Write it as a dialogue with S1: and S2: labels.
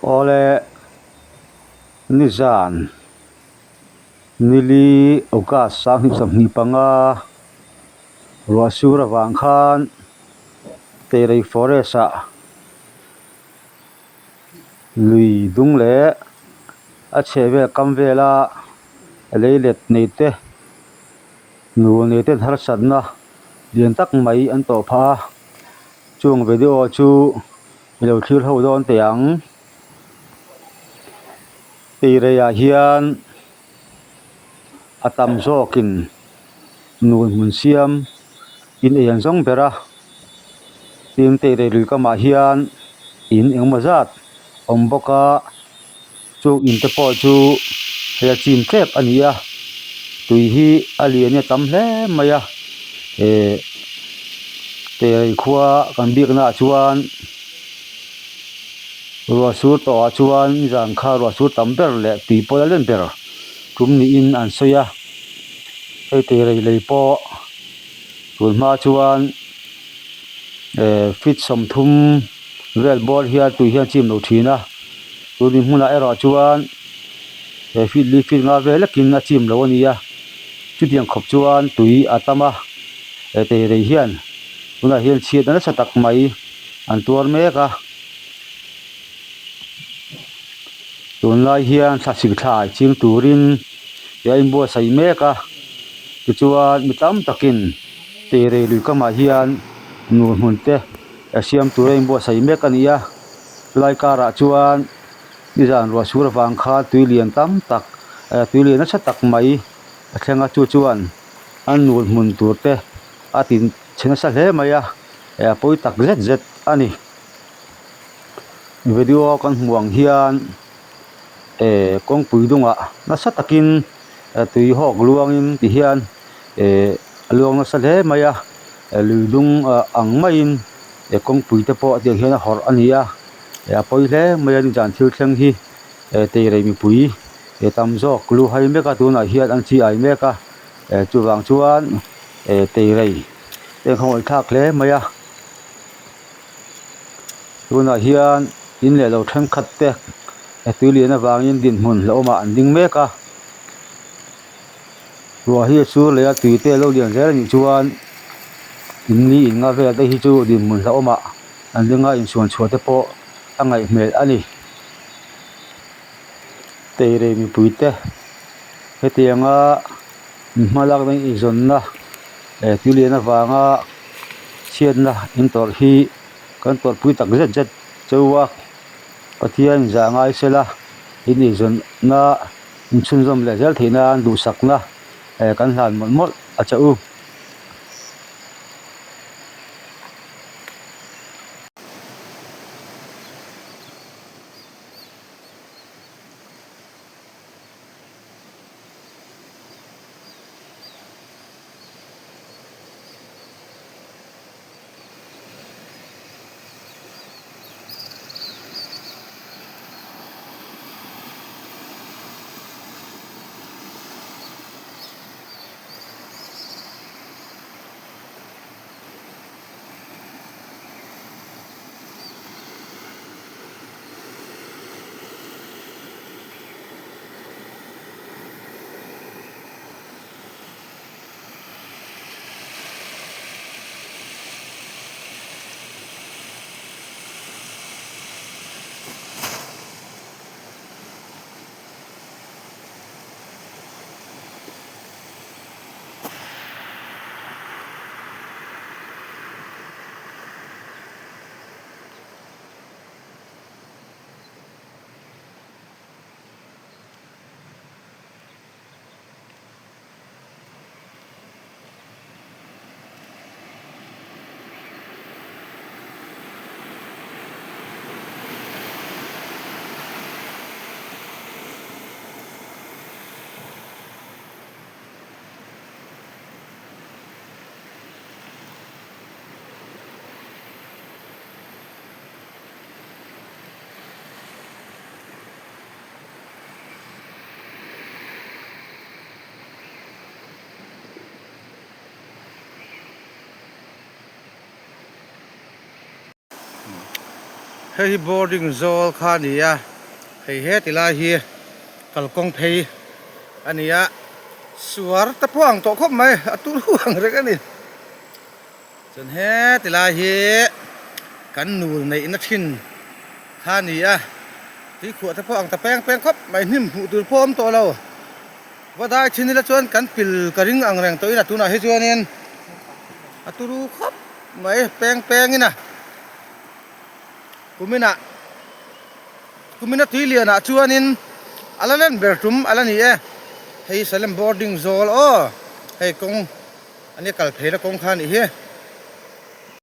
S1: Awle nizan nili August 2025 ruah sur avang khan Teirei Forest ah lui dung leh a chhehvel kam vela leilet nei te nu nei ten harsatna lian tak mai an tawh phah a chung video chu i lo thlir ho dawn teh ang teirei ah hian a tam zawkin nun hmun siam in ei an zawng ber a tin teirei lui kamah hian in engemaw zat awm bawk a. Chung in te pawh chu hei a chim tlep a ni a tui hi a lian in a tam hle mai a eh teirei khua kan biak naah chuan ruah sur tawh ah chuan zan kha ruah sur tam ber leh tui pawh la len ber tum niin an sawi a hei teirei lei pawh tun hma chuan eh feet 30 vel bawr hian tui hian chim lo thin a. Chu ni hmunah erawh chuan he feet li feet nga vel lekin a chim lo a ni a, chutiang khawp chuan tui a tam a, he teirei hian tunah hian chhiatna nasa tak mai an tuar mek a, tunlai hian thlasik thlai ching turin a inbuatsaih mek a, tichuan mi tam takin teirei lui kamah hian nu hmun te a siam tura inbuatsaih mek a ni a. Chulai karah chuan nizan ruah sur avang khan tui lian tam tak eh tui lian nasa tak mai a thleng a chu chuan an nul hmun tur te a ti chhe nasa hle mai a eh a pawi tak zet zet a ni. Video kan hmuh ang hian eh kawngpui dungah nasa takin tui hawk luangin ti hian eh a luang nasa hle mai a lui dung ang maiin eh kawngpui te pawh tiang hian a hawrh a ni a eh a pawi hle mai a nizan thil thleng hi eh teirei mipui eh tam zawk lu hai mek a tunah hian an chi ai mek a eh chuvang chuan eh teirei te an khawngaih thlak hle mai a tunah hian in leh lo thenkhat te tui lian avangin dinhmun hlauhawmah an ding mek a. Ruah hi a sur leh a tui te a lo lian zel a nih chuan in li in nga vel te hi chu dinhmun hlauhawmah an ring a insuan chhuah te pawh a ngaih hmel a ni. Teirei mipui te hetianga hma lakna inzawnna eh tui lian avanga chhiatna in tawrh hi kan tawrhpui tak zet zet cheu a Pathian zah ngai sela in inzawnna. Inchhunzawm leh zel theih nan duhsakna eh kan hlan mawlh mawlh a che u.
S2: Hei hi boarding zawl kha a ni a. Hei heti lai hi kalkawng phei a ni a, suar te pawh ang tawh khawp mai, a tur hu ang reng a ni. Chuan heti lai hi kan nul neihna thin kha a ni a, tuikhuah te pawh ang ta peng peng khawp mai, hnim hmuh tur pawh a awm tawh lo. Va dai thin ila chuan kan pil ka ring ang reng tawh in a tunah hi chuanin a turu khawp mai peng peng in a kuminah kumina tui lianah chuanin a la len ber tum a la ni e hei Salem boarding zawl aw hei kawng a nia kal phei na kawng kha a nih hi.